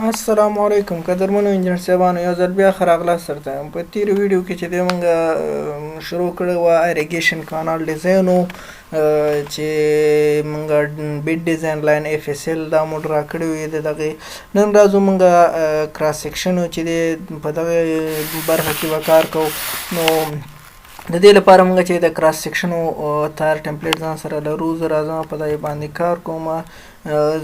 السلام علیکم قدرمنو انجنیر صاحبانو، یو ځل بیا ښه راغلاست درته وایم. په تېرو ویډیو کې چې دی موږ شروع کړې وه irrigation کانال design و، چې موږ bed design line FSL دا مو draw کړې وې. د دغې نن راځو موږ cross section چې دی په دغه برخه کې به کار کوو. نو د دې لپاره موږ چې د cross section تیار template ځان سره لرو، زه راځم په دغې باندې کار کوم،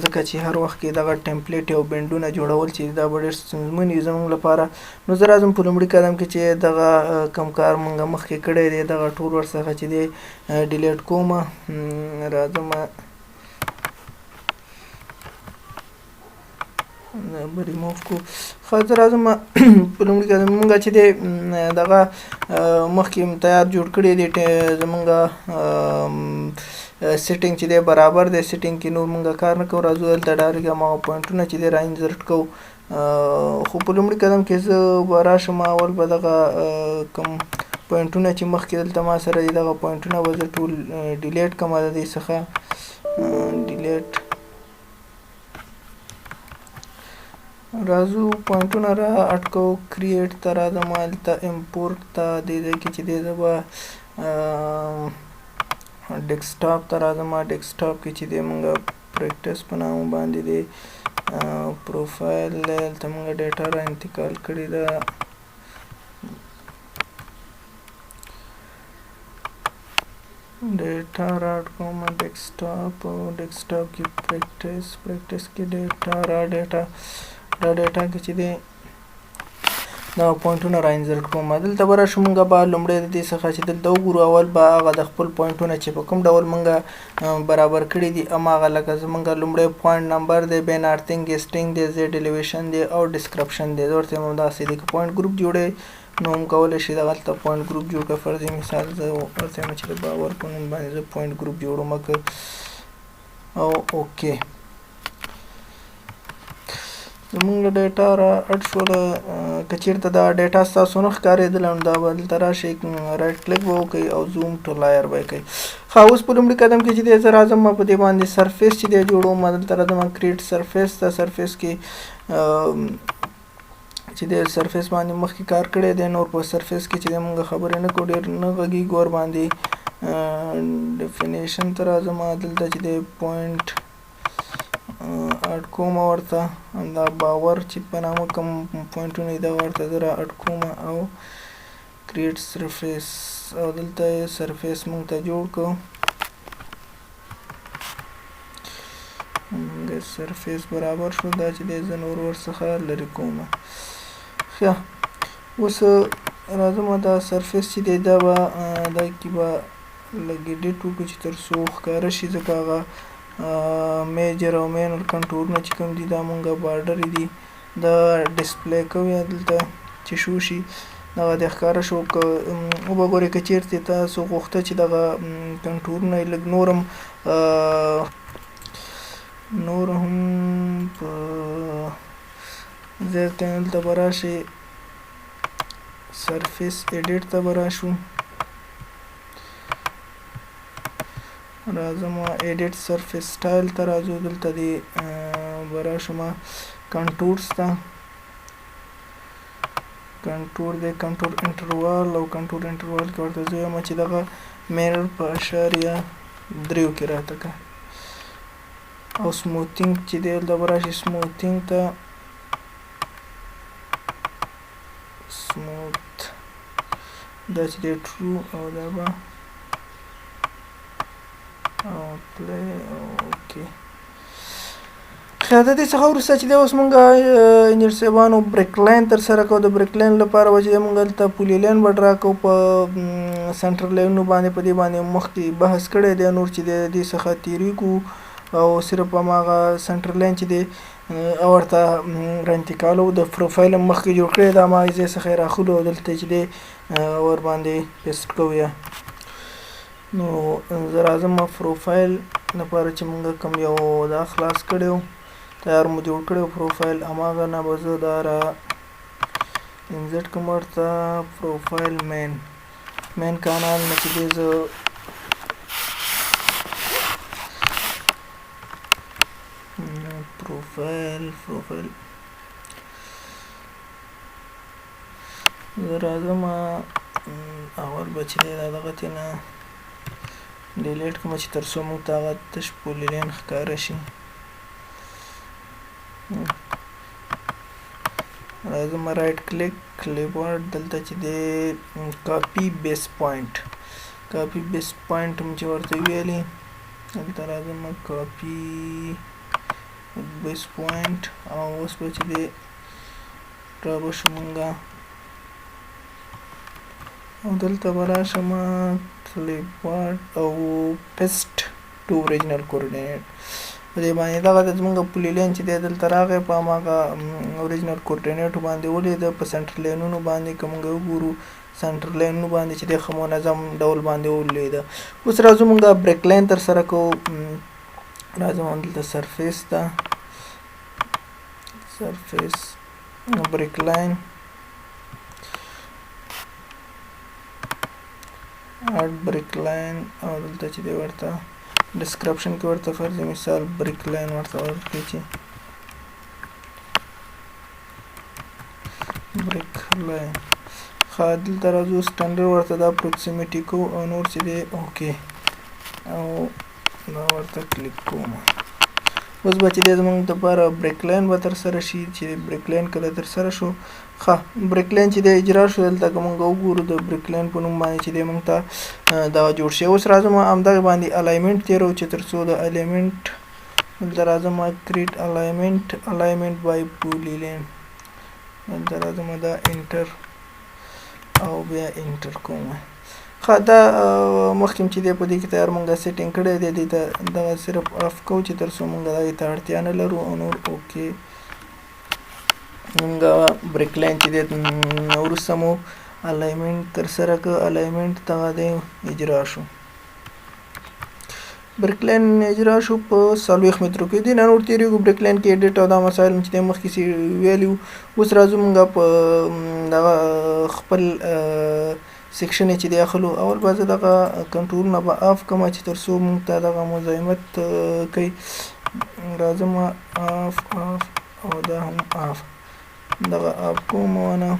ځکه چې هر وخت کې دغه template او bend ونه جوړول چې دا به ډېر ستونزمن وي زموږ لپاره. نو زه راځم په لومړي قدم کې چې دغه کوم کار موږ مخکې کړی دی دغه ټول ورڅخه چې دی delete کوم. راځم به ریموف کو. ښه، زه راځم په لومړي قدم موږ چې دی دغه مخکې تیار جوړ کړی دی، زموږ setting چې دی برابر دی، setting کې نور موږ کار نه کوو. راځو دلته direct هماغه point ونه چې دی را insert کوو. خو په لومړي قدم کې زه به راشم اول به دغه کوم point ونه چې مخکې دلته ما سره دي دغه point ونه به زه ټول delete کړم. د دې څخه delete راځو point ونه را add کوو، create ته راځم، هلته import ته دې ځای کې چې دی زه به desktop ته راځم. desktop کې چې دی موږ practice په نامه باندې دی پروفایل دی، هلته موږ data را انتقال کړې ده. data را add کوم desktop، desktop کې practice، practice کې data را data را data کې چې دی دا point ونه را insert کوم. دلته به راشو موږ به لومړی د دې څخه چې دلته وګورو، اول به هغه د خپل point ونه چې په کوم ډول موږ برابر کړي دي هماغه، لکه زموږ لومړی point number دی، بیا northing easting دی، Z elevation دی او description دی. زه ورته وایم همداسې دی. که point group جوړوي نو هم کولی شي دغلته point group جوړ کړه. فرضي مثال زه ورته وایم چې د باور په نوم باندې زه point group جوړوم که او okay زمونږ data را add شوله. که چېرته دا data ستاسو نه ښکارېدله نو دا به دلته راشئ، right click به وکړئ او zoom to layer به یې کوئ. ښه، اوس په لومړي قدم کې چې دی زه راځم په دې باندې surface چې دی جوړوم. دلته راځم create surface ته، surface کې چې دی surface باندې مخکې کار کړی دی، نور په surface کې چې دی موږ خبرې نه کوو، ډېر نه غږېږو ورباندې. definition ته راځم، دلته چې دی point add کوم ورته، دا باور چې په نامه کوم point ونه دي دغه ورته زه را add کوم او create surface، او دلته یې surface موږ ته جوړ کړو. موږ surface برابر شو، دا چې دی زه نور ورڅخه لرې کوم. ښه، اوس راځم دا surface چې دی دا به دا کې به لږ edit وکړو چې تر څو ښکاره شي، ځکه هغه major او minor contour ونه چې کوم دي دا مونږ border دي دا display کوو، یا دلته چې شو شي دغه د ښکاره شو. که وبه ګورئ که چېرته تاسو غوښته چې دغه contour ونه یې لږ نور هم په زیات کړئ، دلته به راشئ surface edit ته به راشو، راځم edit surface style ته راځو، دلته دې به راشم contours ته، contour دی contour interval، او contour interval کې ورته زه وایم چې دغه minor په 0.3 کې راته که، او smoothing چې دی دلته به راشي smoothing ته، smooth دا چې دی true او دا به apply okay. ښه، د دې څخه وروسته چې دی اوس موږ انجنیر صاحبانو break line ترسره کوو. د break line لپاره به چې موږ دلته polyline به draw کوو په center line ونو باندې، په دې باندې مخکې بحث کړی دی، نور چې دی د دې څخه تېرېږو او صرف هماغه center line چې دی او ورته را انتقالوو. د پروفایل هم مخکې جوړ کړی دی، هماغه ځای څخه یې راخلو او دلته چې دی ورباندې paste کوو. یا نو زه راځم پروفایل لپاره چې موږ کوم یو دا خلاص کړی و، تیار مو جوړ کړی و پروفایل، هماغه نه به زه دا را insert کوم ورته profile main کانال نه چې دی زه پروفایل زه راځم، اول به چې دی دا دغه ترې نه delete کړم چې تر څو موږ ته هغه تش polyline ښکاره شي. راځم right click clipboard، دلته چې دی copy base point، copy base point هم چې ورته ویلي، دلته راځم copy base point. او اوس به چې دی را به شو مونږه او دلته به راشم clipboard او paste to original coordinate. په دې باندې دغه د زمونږ polyline چې دی دلته راغی، په هماغه original coordinate و باندې ولیده. په center line ونو باندې که مونږ وګورو، center line ونو باندې چې دی ښه منظم ډول باندې ولیده. اوس راځو مونږ break line تر سره کوو. راځم دلته surface ته، surface break line، add break line، او دلته چې دی ورته description کې ورته فرض مثال break line ورته ورکړي چې break line. ښه، دلته راځو standard ورته دا proximity کو او نور چې دی okay، او دا ورته کلیک کوم. اوس به چې دی زمونږ دپاره break line به ترسره شي. چې break line کله ترسره شو، ښه، break line چې دی اجرا شو، دلته که مونږ وګورو د break line په نوم باندې چې دی مونږ ته دا جوړ شي. اوس راځم همدغه باندې alignment تېرو چې تر څو د alignment. دلته راځم create alignment، alignment by polyline، دلته راځم دا enter او بیا enter کوم. ښه، دا مخکې چې دی په دې کې تیار مونږ setting کړی دی، دې ته دغه صرف off کوو چې تر څو مونږ دغې ته اړتیا نه لرو، او نور okay. مونږ break line چې دی وروسته مو alignment ترسره کړ، alignment دغه دی اجرا شو، break line اجرا شو په 40 مترو کې. دې نه نور تېرېږو، break line کې edit او دا مسایل چې دی مخکې سي ویلي وو. اوس راځو مونږ په دغه خپل section چې دی اخلو. اول به زه دغه control ونه به off کړم چې تر څو مونږ ته دغه مزاحمت کوي. راځم off off او دا هم off، دغه off کوم ونه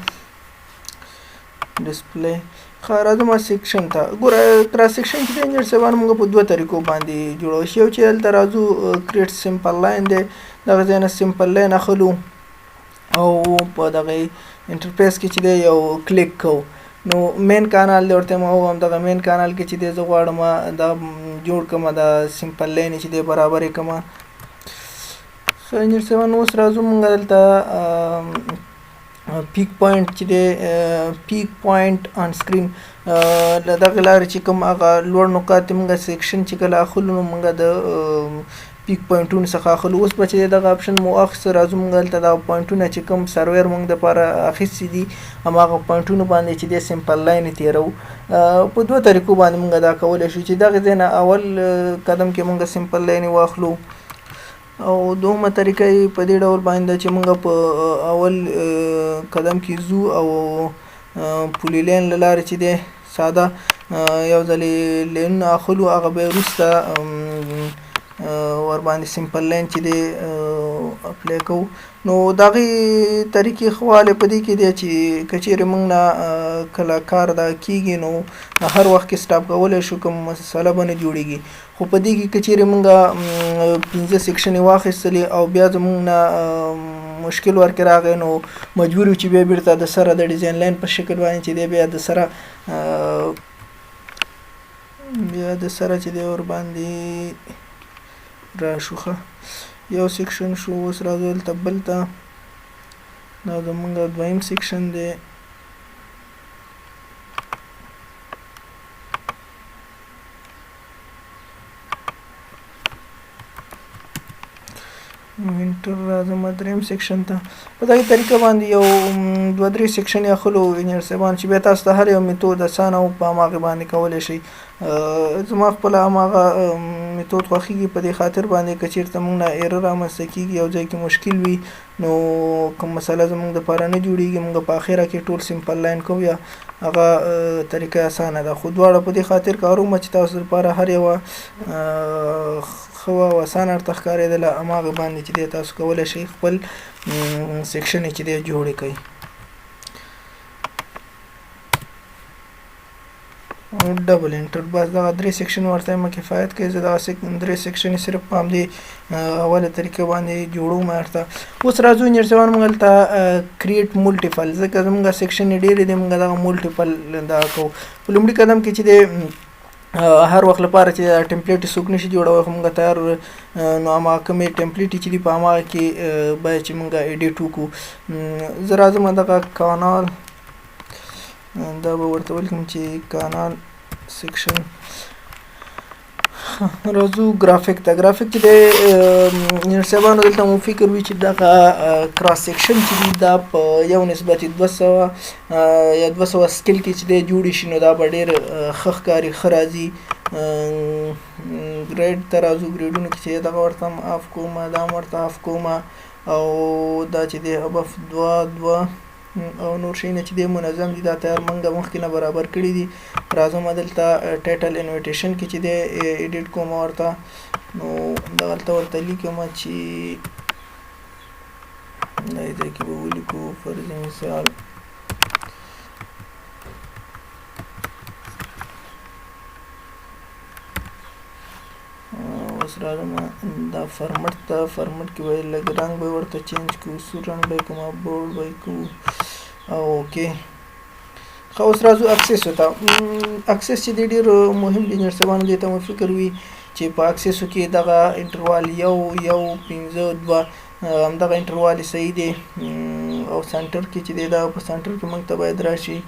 display. ښه، راځم section ته. ګوره cross section چې دی انجنیر صاحبان موږ په دوه طریقو باندې جوړولی شي. یو چې دلته راځو create simple line دی، دغه ځای نه simple line اخلو او په دغه interface کې چې دی یو کلیک کوو، نو main canal دی ورته ما ووایم. دغه main canal کې چې دی زه غواړم دا جوړ کړم، دا simple line چې دی برابر یې کړم. ښه انجنیر صاحبان، اوس راځو موږ دلته pick point چې دی، pick point on screen، له دغې لارې چې کوم هغه لوړ نقاط موږ section چې کله اخلو نو موږ د pick point ونو څخه اخلو. اوس به چې دغه option مو واخیست، راځو موږ دلته دغه point ونه چې کوم surveyor موږ دپاره اخیستي دي هماغه point ونو باندې چې دی simple line تېروو. په دوه طریقو باندې موږ دا کولی شو چې دغې ځای نه اول قدم کې موږ simple line واخلو، او دوهمه طریقه یې په دې ډول باندې ده چې موږ په اول قدم کې ځو او polyline له لارې چې دی ساده یو ځلې line ونه اخلو، هغه بیا وروسته ورباندې simple line چې دی apply کوو. نو د هغې طریقې ښه والی په دې کې دی چې که چېرې موږ نه کله کار دا کېږي نو هر وخت کې stop کولی شو، کوم مسله به نه جوړېږي. خو په دې کې که چېرې موږ 5 section ې واخیستلې او بیا زموږ نه مشکل ورکې راغی نو مجبور یو چې بیا بېرته د سره د design line په شکل باندې چې دی بیا د سره چې دی ورباندې راشو. ښه، یو section شو. اوس راځو دلته بل ته، دا زموږ دویم section دی. enter راځم دریم section ته. په دغې طریقه باندې یو دوه درې section یې اخلو انجنیر صاحبان چې بیا تاسو ته هر یو method اسانه او په هماغې باندې کولی شئ. زما خپله هماغه method خوښېږي، په دې خاطر باندې که چېرته موږ نه error رامنځته کېږي یو ځای کې مشکل وي نو کوم مسله زموږ دپاره نه جوړېږي، موږ په اخره کې ټول simple line کوو، یا هغه طریقه اسانه ده. خو دواړه په دې خاطر کاروم چې تاسو دپاره هر یوه ښه وه او اسانه ورته ښکارېدله، هماغه باندې چې دی تاسو کولی شئ خپل section چې دی جوړې کړئ. double enter. بس دغه درې section ورته ما کفایت کوي. زه دغه درې section صرف په همدې اوله طریقه باندې جوړوم ورته. اوس راځو انجنیر صاحبان موږ هلته create multiple، ځکه زموږ section ډېرې دي، موږ دغه multiple دا کوو. په لومړي قدم کې چې دی هر وخت لپاره چې template څوک نشي جوړولی، خو موږ تیار نو هماغه کومې template چې دي په هماغه کې باید چې موږ edit وکړو. زه راځم دغه کانال دا به ورته ولیکم چې کانال section. راځو ګرافیک ته. ګرافیک چې دی انجنیر صاحبانو دلته مو فکر وي چې دغه cross section چې دی دا په یو نسبت 200 یا 200 scale کې چې دی جوړ شي، نو دا به ډېر ښه ښکاري، ښه راځي. grid ته راځو، grid ونو کې چې دغه ورته هم off کوم، دا هم ورته off کوم، او دا چې دی above دوه دوه او نور شیونه چې دی منظم دي، دا تیار مونږ مخکې نه برابر کړي دي. راځم دلته title annotation کې چې دی edit کوم ورته، نو دغلته ورته لیکم چې دا ځای کې به ولیکو فرض مثال اوس راځم دا format ته. format کې به لږ رنګ به ورته change کړو، سور رنګ به یې کوم، bold به یې کوو او okay. ښه اوس راځو axis ته. axis چې دی ډېر مهم دی انجنیر صاحبانو، دې ته مو فکر وي چې په axis و کې دغه interval یو یو پنځه دوه همدغه interval یې صحیح دی، او center کې چې دی دا په center کې موږ ته باید راشي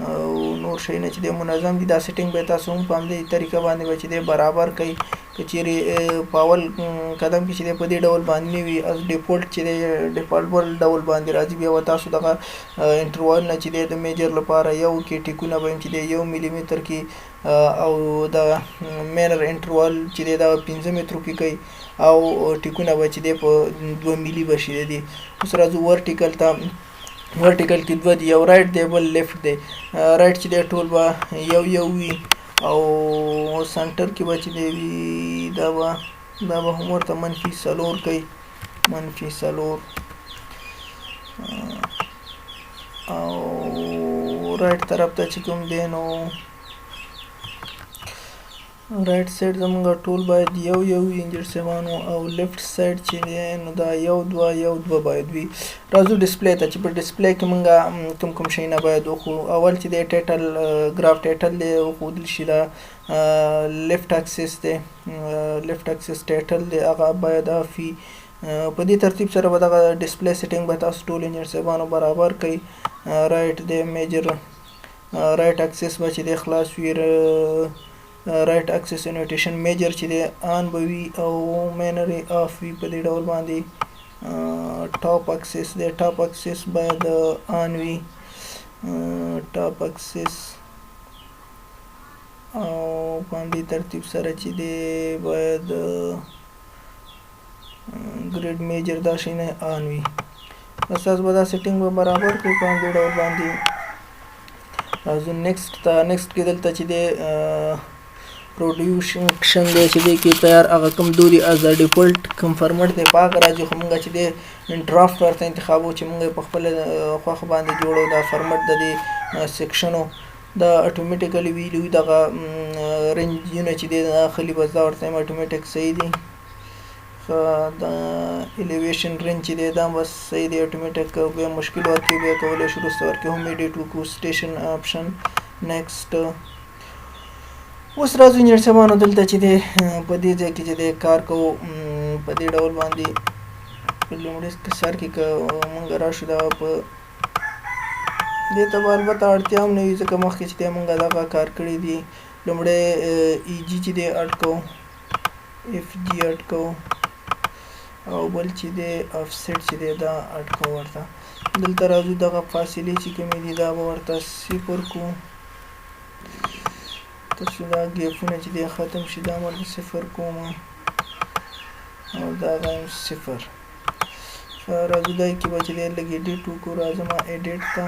او نور شیونه چې دی منظم دي. دا setting به تاسو هم په همدې طریقه باندې به چې دی برابر کړئ. که چیرې په اول قدم کې چې دی په دې ډول باندې نه وي، از default چې دی default بل ډول باندې راځي، بیا به تاسو دغه interval نه چې دی د major لپاره یو کې ټیکونه به هم چې دی یو ملي متر کې، او د minor interval چې دی دا پنځه مترو کې کوي، او ټیکونه به چې دی په دوه ملي به شي دی. اوس راځو vertical ته. vertical کې دوه دي، یو right دی بل left دی. right چې دی ټول به یو یو وي، او center کې به چې دی وي دا به هم ورته منفي څلور کوي، منفي څلور، او right طرف ته چې کوم دی نو right side زمونږ ټول باید یو یو وي انجنیر صاحبانو، او left side چې دی نو دا یو دوه یو دوه باید وي. راځو display ته چې په display کې مونږ کوم کوم شیونه باید وښو. اول چې دی title، graph title دی وښودل شي، دا left axis دی، left axis title دی هغه باید off وي. په دې ترتیب سره به دغه display setting به تاسو ټول انجنیر صاحبانو برابر کړئ. right دی major، right axis به چې دی خلاص وي، right axis annotation major چې دی on به وي او minor یې off وي په دې ډول باندې. top axis دی، top axis باید on وي، top axis او په همدې ترتیب سره چې دی باید grid major دا شی نه on وي. بس تاسو به دا setting به برابر کړئ په همدې ډول باندې. راځو next ته. next کې دلته چې دی production دی چې دی کې تیار هغه کوم دوري از default کوم format دی په هغه راځي، خو مونږ چې دی draft ورته انتخابو چې مونږ یې په خپله خوښه باندې جوړو. دا format د دې section و دا automatically ویلو دغه range ونه چې دی دا اخلي، بس دا ورته هم automatic صحیح دی. ښه دا elevation range چې دی دا بس صحیح دی automatic، که بیا مشکل ورکړي بیا کولی شو وروسته ورکړي هم edit وکړو. station option next. اوس راځو انجنیر صاحبانو دلته چې دی په دې ځای کې چې دی کار کوو په دې ډول باندې. په لومړي سر کې که مونږ راشو دا په دې ته به البته اړتیا هم نه وي، ځکه مخکې چې دی مونږ دغه کار کړی دی. لومړی ای جی چې دی add کوو، اف جی add کوو، او بل چې دی offset چې دی دا add کوو ورته. دلته راځو دغه فاصلې چې کومې دي دا به ورته صفر کوو، تر څو دا gap ونه چې دی ختم شي، دا ورته صفر کوم او دا هم صفر. راځو دی کې به چې دی لږ edit وکړو. راځم edit ته،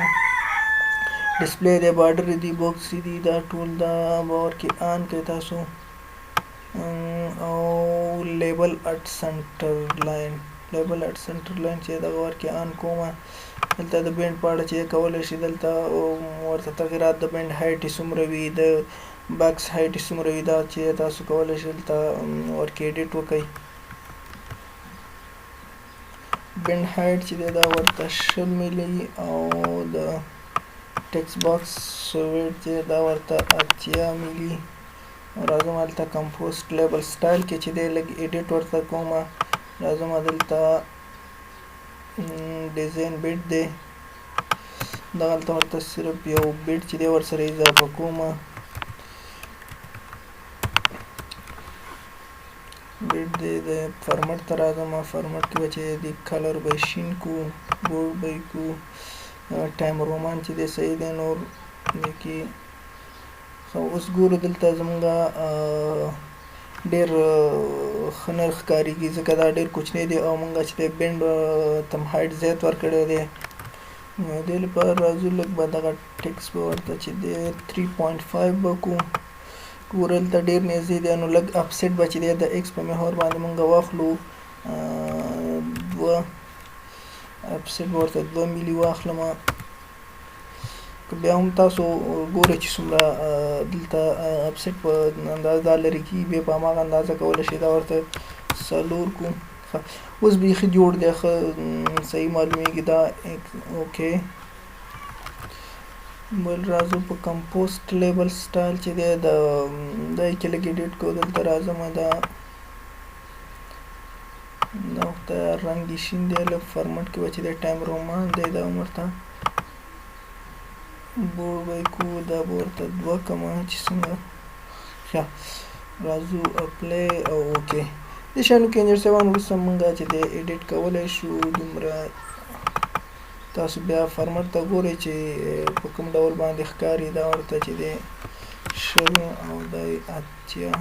display دی، border دی، box دی، دا ټول دا به ورکې on کړئ تاسو، او label at center line، label at center line چې دغه ورکې on کوم. دلته د band په اړه چې کولی شي دلته ورته تغیرات د band height یې څومره وي، د box height یې څومره وي، دا چې تاسو کولی شئ دلته ورکې edit وکړئ. bend height چې دی دا ورته 20 ملي او د text box width چې دا ورته 80 ملي. راځم هلته compose label style کې چې دی لږ edit ورته کوم. راځم دلته design bid دی، دغلته ورته صرف یو bid چې دی ورسره اضافه کوم. bid دی د format ته راځم، format کې به چې دی color به یې شین کو، bold به یې کو، Times Roman چې دی صحیح دی. نور دې کې ښه اوس ګورو دلته زمونږ ډېر ښه نرخ ښکارېږي، ځکه دا ډېر کوچنی دی او مونږ چې دی bend تم height زیات ورکړی دی. نو دې لپاره راځو لږ به دغه ټیکس به ورته چې دی 3.5 به کو. ګوره دلته ډېر نږدې دی، نو لږ offset به چې دی د X په محور باندې مونږ واخلو، دوه offset به ورته 2 ملي واخلم. که بیا هم تاسو ګورئ چې څومره دلته offset په اندازه دا لرې کېږي، بیا په هماغه اندازه کولی شئ دا ورته 4 کو. ښه اوس بیخي جوړ دی، ښه صحیح معلومیږي دا. okay بل راځو په compose label style چې دی د دی کې لږ edit کوو. دلته راځم، دا دا تیار رنګ یې شین دی، لږ format کې به چې دی Times Roman دی، دا هم ورته bold به یې کوو، دا به ورته 2 کمه چې څنګه. ښه راځو apply او okay. دې شیانو کې انجنیر صاحبان وروسته مونږ چې دی edit کولی شو. دومره تاسو بیا format ته ګورئ چې په کوم ډول باندې ښکاري. دا ورته چې دی 20 او دا یې 80.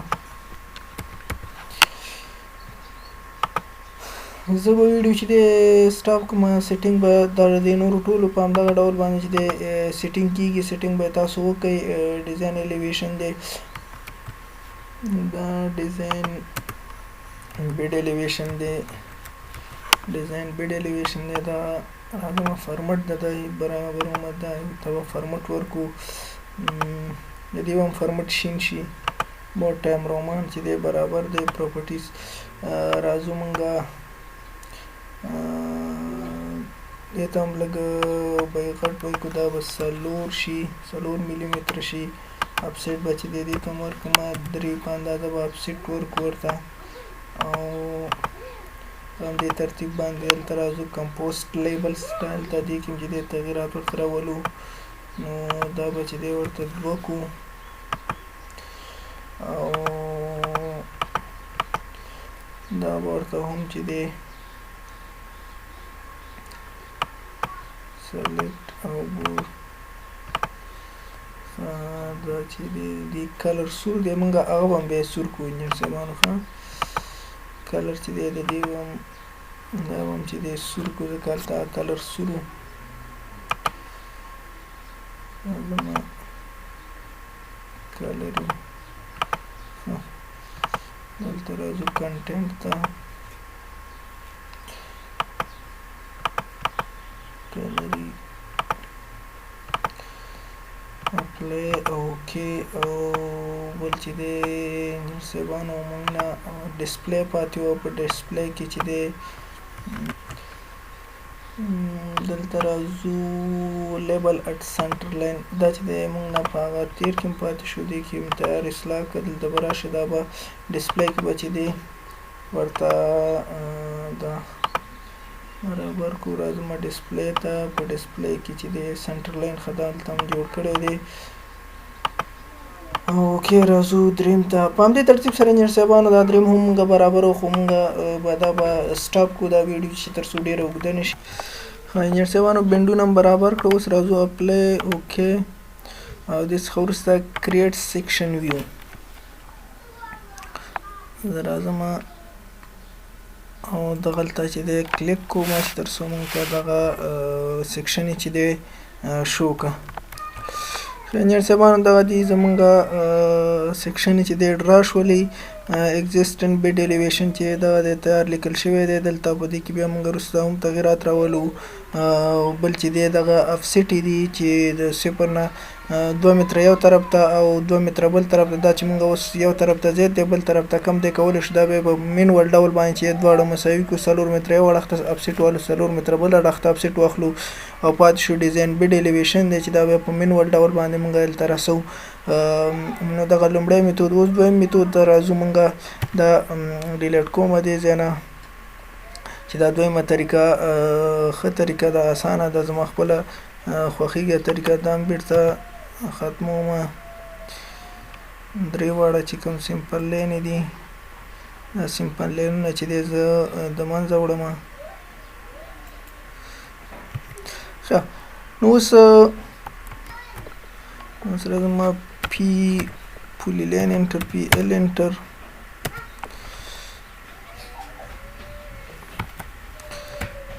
زه به ویډیو چې دی stop کوم، setting به د دې نورو ټولو په همدغه ډول باندې چې دی setting کیږي، setting به تاسو وکئ. design elevation دی، دا design bed elevation دی، design bed elevation دی. دا راځم format د دی برابروم، دا ته به format ورکو، د دې به هم format شین شي. مور Times Roman چې دی برابر دی. properties راځو مونږ دې ته هم لږ به یې غټ به یې کړو، دا به 4 شي، 4 ملي متره شي. offset به چې دی دې ته هم ورکړم، 3 په اندازه به offset ورکړو ورته. او په همدې ترتیب باندې دلته راځو compose label style ته، دې کې هم چې دی تغیرات ورته راولو. نو دا به چې دی ورته 2 کو او دا به ورته هم چې دی select او bold. دا چې دی دې color سور دی، مونږ هغه به هم بیا سور کړو انجنیر صاحبانو. ښه color چې دی د دې به هم دا به هم چې دی سور کړو، ځکه هلته color سور و. زما color ښه دلته راځو content ته، color apply okay. او بل چې دی انجنیر صاحبانو مونږ نه display پاتې و، په display کې چې دی دلته راځو label at center line، دا چې دی مونږ نه په هغه تېر کې هم پاتې شو، دې کې هم تیار اصلاح کړه. دلته به راشي، دا به display کې به چې دی ورته دا برابر کړو. راځم display ته، په display کې چې دی center line ښه دا دلته هم جوړ کړی دی. okay راځو دریم ته. په همدې ترتیب سره انجنیر صاحبانو دا دریم هم مونږ برابر و، خو مونږ به دا به stop کړو دا ویډیو چې تر څو ډېره اوږده نه شي. ښه انجنیر صاحبانو bend ونه هم برابر کړو. اوس راځو apply okay او دې څخه وروسته create section view. زه راځم او دغلته چې دی کلیک کوم چې تر څو مونږ ته دغه section چې دی شو که. انجنیر صاحبانو دغه دي زمونږ section چې دی draw شولې. Existent bed elevation چې دغه دی تیار لیکل شوی دی. دلته په دې کې بیا موږ وروسته هم تغیرات راولو. بل چې دی دغه افسیټ دي چې د 0 نه 2 متره یو طرف ته او 2 متره بل طرف ته، دا چې موږ اوس یو طرف ته زیات دی بل طرف ته کم دی، کولی شو دا بیا په manual ډول باندې چې دواړه مساوي کړو، 4 متره یو اړخ ته افسیټ والو، 4 متره بل اړخ ته افسیټ واخلو او پاتې شو design bed elevation دی چې دا بیا په manual ډول باندې موږ دلته رسوو. نو دغه لومړی میتود. اوس دویم میتود ته راځو. موږ دا delete کوم دې ځای نه چې دا دویمه طریقه ښه طریقه ده، اسانه ده، زما خپله خوښېږي طریقه. دا هم بېرته ختموم. درې واړه چې کوم simple line دي، دا simple لاینونه چې دی زه د منځه وړم. ښه، نو اوس راځم ما P polyline enter، P L enter،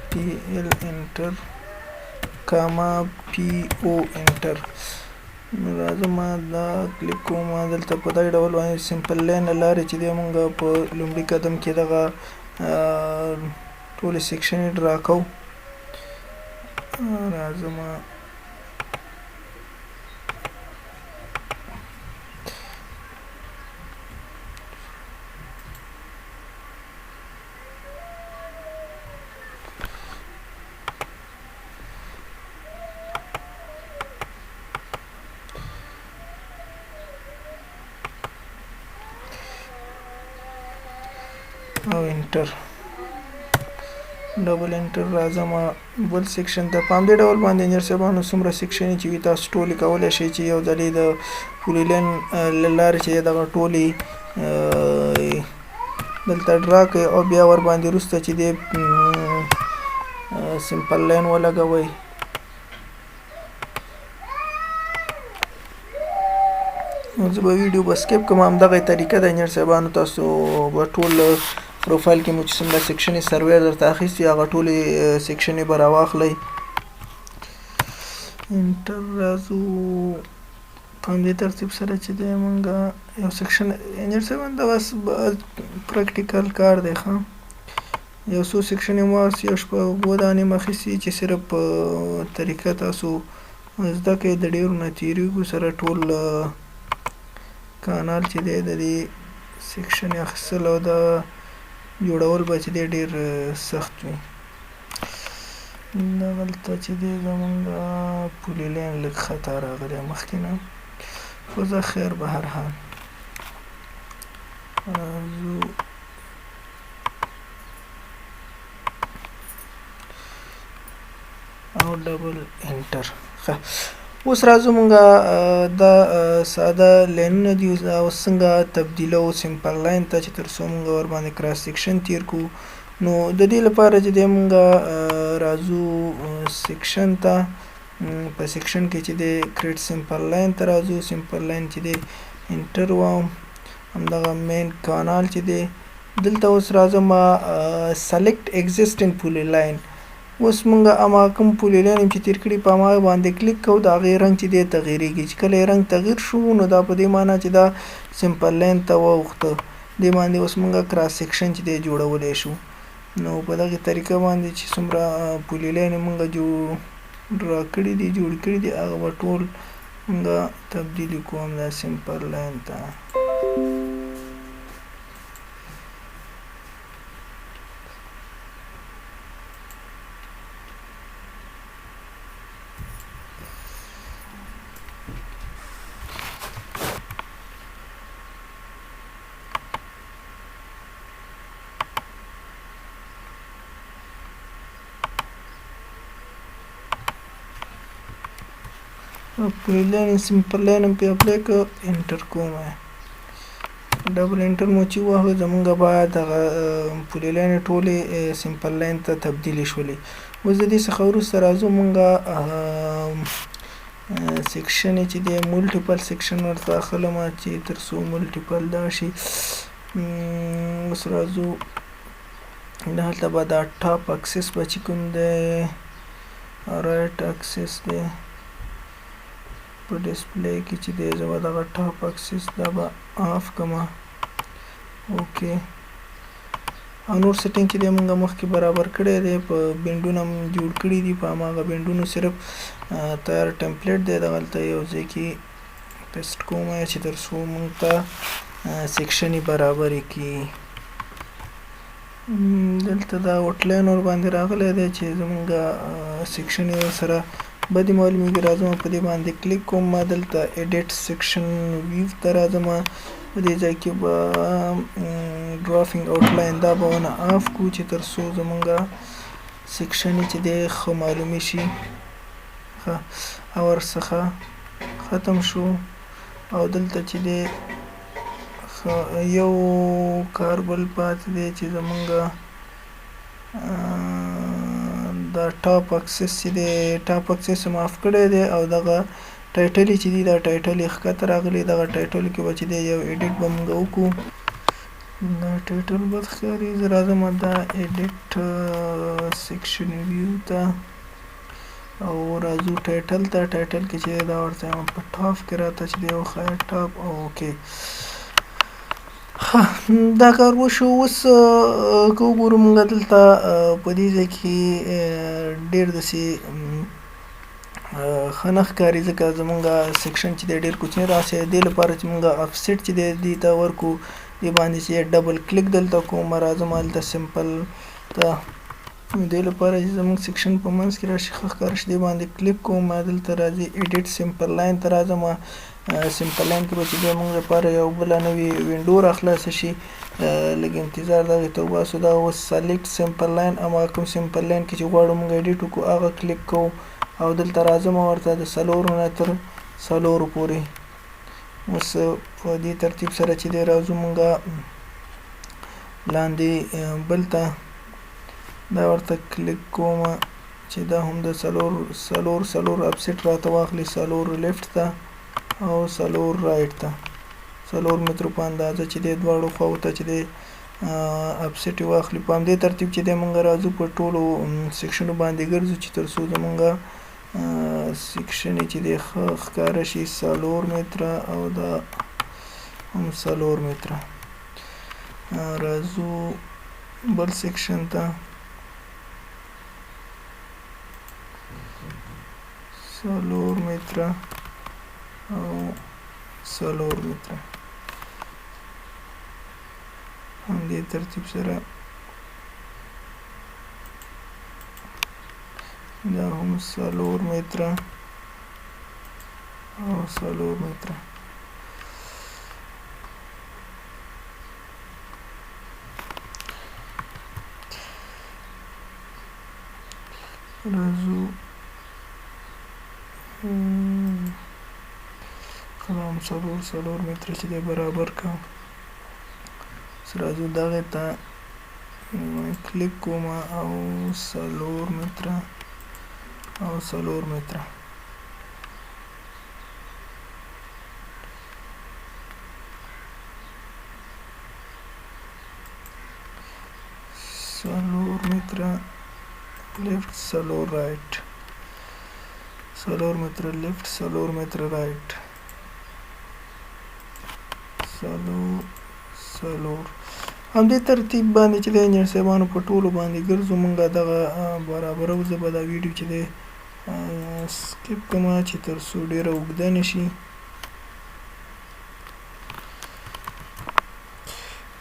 P L enter comma P O enter. نو راځم دا کلیک کوم دلته په دغه ډول باندې simple line له لارې چې دی موږ په لومړي قدم کې دغه ټولې section draw کوو. راځم او enter، double enter. راځم بل section ته. په همدې ډول باندې انجنیر صاحبانو څومره section چې وي تاسو ټولې کولی شئ چې یو ځلې د polyline له لارې چې دغه ټولې دلته draw کړئ او بیا ورباندې وروسته چې دی simple line ولګوئ. نو زه به ویډیو به skip کړم. همدغه طریقه ده انجنیر صاحبانو، تاسو به ټول پروفایل کې مو چې څومره section survey درته اخیستي هغه ټولې section به راواخلئ. enter راځو په همدې ترتیب سره چې دی موږ یو section انجنیر صاحبان دا بس practical کار دی. ښه، یو څو section یې مو واخیست، یو شپه اووه دانې مو اخیستي چې صرف طریقه تاسو زده کړئ. د ډېرو نه تېرېږو سره ټول کانال چې دی د دې section اخیستل او دا جوړول به چې دی ډېر سخت وي. دغلته چې دی زمونږ polyline لږ خطا راغلی مخکې نه، خو زه خیر به هر حال راځو. او double enter. ښه، اوس راځو مونږ دا ساده لاینونه دي دا اوس څنګه تبدیلوو simple line ته چې تر څو مونږ ورباندې cross section تیر کړو. نو د دې لپاره چې دی مونږ راځو section ته. په section کې چې دی create simple line ته راځو. simple line چې دی enter وایم، همدغه main کانال چې دی دلته اوس راځم select existing polyline. اوس مونږ هماغه کوم polyline چې تیر کړي په هماغه باندې کلیک کوو، د هغې رنګ چې دی تغیرېږي. چې کله یې رنګ تغیر شو نو دا په دې معنا چې دا simple line ته واوښته. دې باندې اوس مونږ cross section چې دی جوړولی شو. نو په دغې طریقه باندې چې څومره polyline مونږ draw کړي دي، جوړ کړي دي، هغه به ټول مونږ تبدیل کړو همدا simple line ته. Polyline simple line هم پې apply کړو، enter کوم. double enter مو چې وواهه زمونږ به دغه polyline ټولې simple line ته تبدیلې شولې. اوس د دې څخه وروسته راځو مونږ section چې دی multiple section ورته اخلم چې تر څو multiple دا شي. اوس راځو دلته به دا top axis به چې کوم دی right axis دی په display کې چې دی، زه به دغه top axis دا به off کړم. okay. او نور setting چې دی مونږ مخکې برابر کړی دی، په بینډونه مونږ جوړ کړي دي، په هماغه بینډونو صرف تیار template دی، دغلته یو ځای کې paste کوم چې تر څو مونږ ته section یې برابرې کړي. دلته دا outline ور باندې راغلی دی چې زمونږ section یې ورسره بدې معلومیږي. راځم په دې باندې کلیک کوم، دلته edit section view ته راځم، په دې ځای کې به drawing outline دا به ونه off کو چې تر څو زمونږ section یې چې دی ښه معلومې شي. ښه او ورڅخه ختم شو. او دلته چې دی یو کار بل پاتې دی چې زمونږ دا top axis چې دی، top axis هم off کړی دی، او دغه title چې دی دا title یې ښکته راغلی، دغه title کې به چې دی یو edit به مونږ وکړو. دا title بد ښکاري، زه راځم دا edit section view ته او راځو title ته. title کې چې دا ورته په top کې راته چې دی وښایه top او okay. ښه دا کار وشو. اوس که وګورو مونږ دلته په دې ځای کې ډېر داسې ښه نه ښکاري، ځکه زمونږ section چې دی ډېر کوچنی راسي. دې لپاره چې مونږ offset چې دی دې ته ورکو، دې باندې چې double click دلته کوم، راځم هلته simple ته. دې لپاره چې زمونږ section په منځ کې راشي ښه ښکاره شي، دې باندې کلیک کوم، دلته راځي edit simple line ته راځم. simple line کې به چې دی مونږ لپاره یو بله نوې window راخلاصه شي، لږ انتظار دغې ته وباسو. دا اوس select simple line، هماغه کوم simple line کې چې غواړو مونږ edit وکړو هغه کلیک کوو، او دلته راځم ورته د څلورو نه تر څلورو پورې. اوس په دې ترتیب سره چې دی راځو مونږ لاندې بل ته، دا ورته کلیک کوم چې دا هم د څلور څلور څلور offset راته واخلي، څلور left ته او څلور right ته، څلور مترو په اندازه چې دی دواړو خواو ته چې دی offset یې واخلي. په همدې ترتیب چې دی مونږ راځو په ټولو section ونو باندې ګرځو چې تر څو زمونږ section یې چې دی ښه ښکاره شي. څلور متره او دا هم څلور متره. راځو بل section ته، څلور متره او څلور متره. همدې ترتیب سره دا هم څلور متره او څلور متره. راځو دا هم څلور څلور متره چې دی برابر که. اوس راځو دغې ته کلیک کوم او څلور متره او څلور متره. څلور متره left، څلور right، څلور متره left، څلور متره right، څلور څلور. همدې ترتیب باندې چې دی انجنیر صاحبانو په ټولو باندې ګرځو مونږ دغه برابرو. زه به دا ویډیو چې دی skip کړم چې تر څو ډېره اوږده نه شي.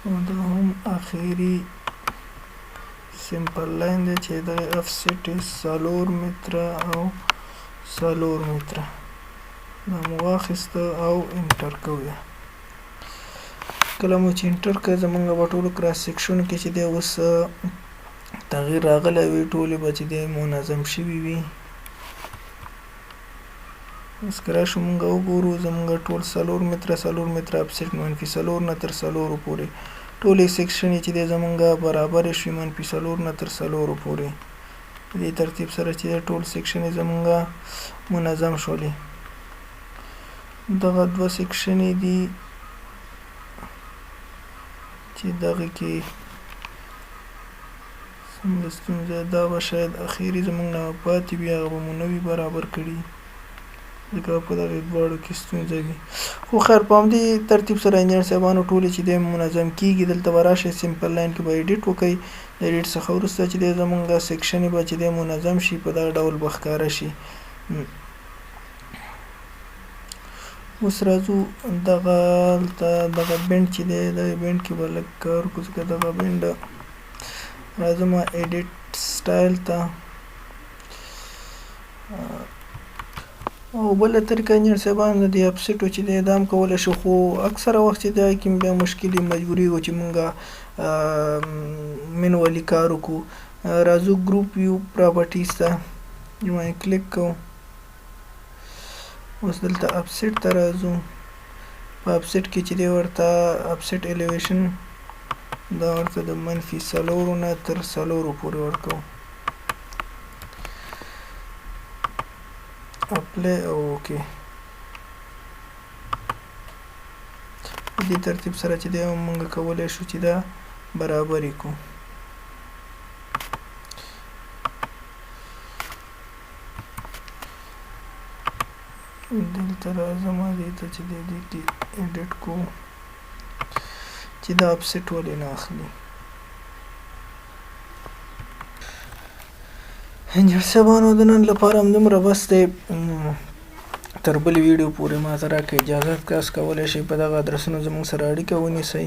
او دا هم اخري simple line دی چې دغه offset یې څلور متره او څلور متره. دا مو واخیسته او enter کوو یې. کله مو چې enter کړه زمونږ په ټولو cross section کې چې دی اوس تغییر راغلی وي، ټولې به چې دی منظم شوي وي. اوس که راشو مونږ وګورو زمونږ ټول څلور متره څلور متره offset منفي څلور نه تر څلورو پورې ټولې section یې چې دی زمونږ برابرې شوې، منفي څلور نه تر څلورو پورې. په دې ترتیب سره چې دی ټول section یې زمونږ منظم شولې. دغه دوه section یې دي چې دغه کې څنګه ستونزه، دا به شاید اخري زمونږ نه پاتې وي، هغه به مو نه وي برابر کړي. ځکه په دغه دواړو کې ستونزه وي. خو خیر، په همدې ترتیب سره انجنیر صاحبانو ټولې چې دی منظم کیږي. دلته به راشئ، simple line کې به edit وکړئ. د edit څخه وروسته چې دی زمونږ section به چې دی منظم شي، په دغه ډول به ښکاره شي. اوس راځو دغه دلته دغه bend چې دی، دغه bend کې به لږ کار وکړو، ځکه دغه bend راځم edit style ته. او بله طریقه انجنیر صاحبان د دې offset و چې دی دا هم کولی شو، خو اکثره وخت چې دی کې بیا مشکل مجبوریږو چې مونږ manually کار وکړو. راځو group view properties ته، دې باندې کلیک کوو. اوس دلته افسیټ ته راځو. په افسیټ کې چې دی ورته offset elevation دا ورته د -4 نه تر 4 پورې ورکوو. apply او okay. په دې ترتیب سره چې دی مونږ کولی شو چې دا برابرې کړو. دلته راځم دې ته چې دی دې کې edit کوو چې دا افسیټ ولې نه اخلي. انجنیر صاحبانو د نن لپاره همدومره بس دی. تر بلې ویډیو پورې ما ته راکړئ اجازه. تاسو کولی شئ په دغه ادرسونو زموږ سره اړیکه ونیسئ.